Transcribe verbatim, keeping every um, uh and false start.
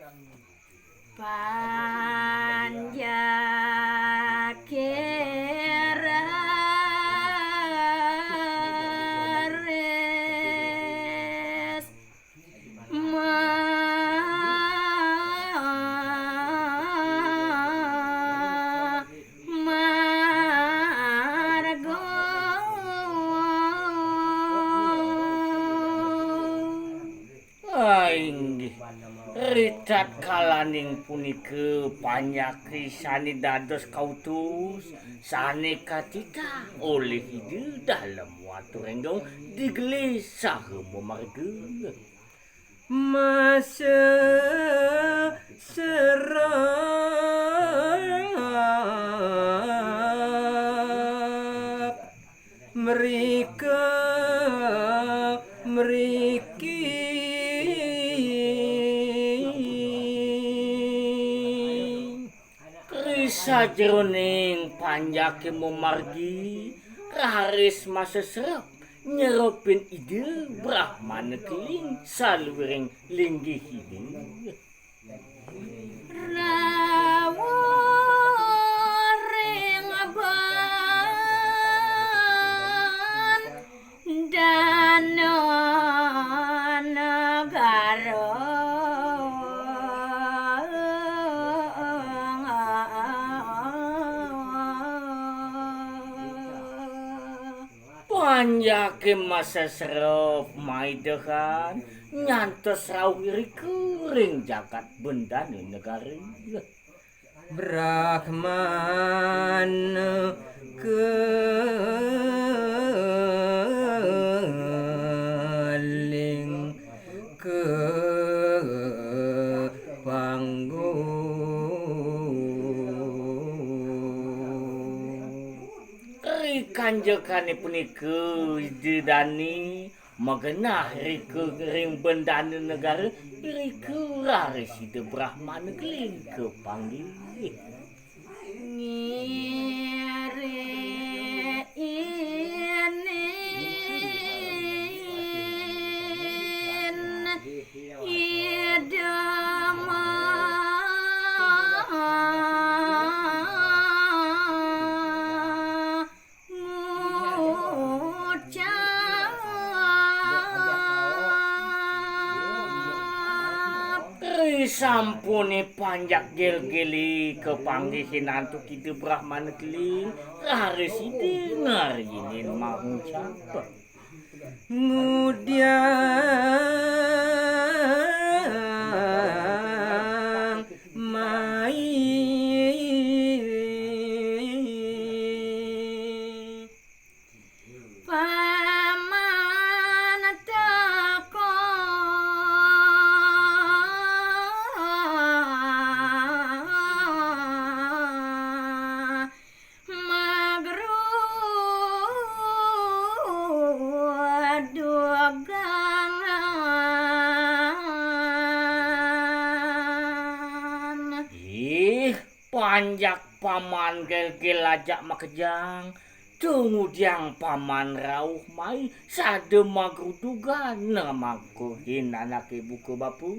Panjake raris ma-, marga. Ah, inggih. Ritatkalaning punika panjake sane dados kautus, sane katitah olih Ida Dalem Watu Renggong digelis saha mamarga. Masa serep mrika mriki. Ri sajeroning panjake mamargi, raris masesrep nyerepin Ida Brahmana Keling saluiring linggih Ida. Rawuh ring ban dana negara. Panjake masesrep maidahan nyantos rauh irika ring jagat Bendana Negara. Brahmana Keling kapangguh. Ri kanjekane punika Ida Dane magenah rika ring Bendana Negara, rika raris Ida Brahmana Keling kapanggih. Ngiring inin Ida ma- ngucap. Risampune panjak Gelgele kapanggihin antuk Ida Brahmana Keling, raris Ida ngarinin mangucap. Ngudiang mai. Paman teka magrudugangan. Ih, panjak Paman Gelgel ajak makejang, tumudiang Paman rauh mai sada magrudugan mangkuhin anake buka bapa.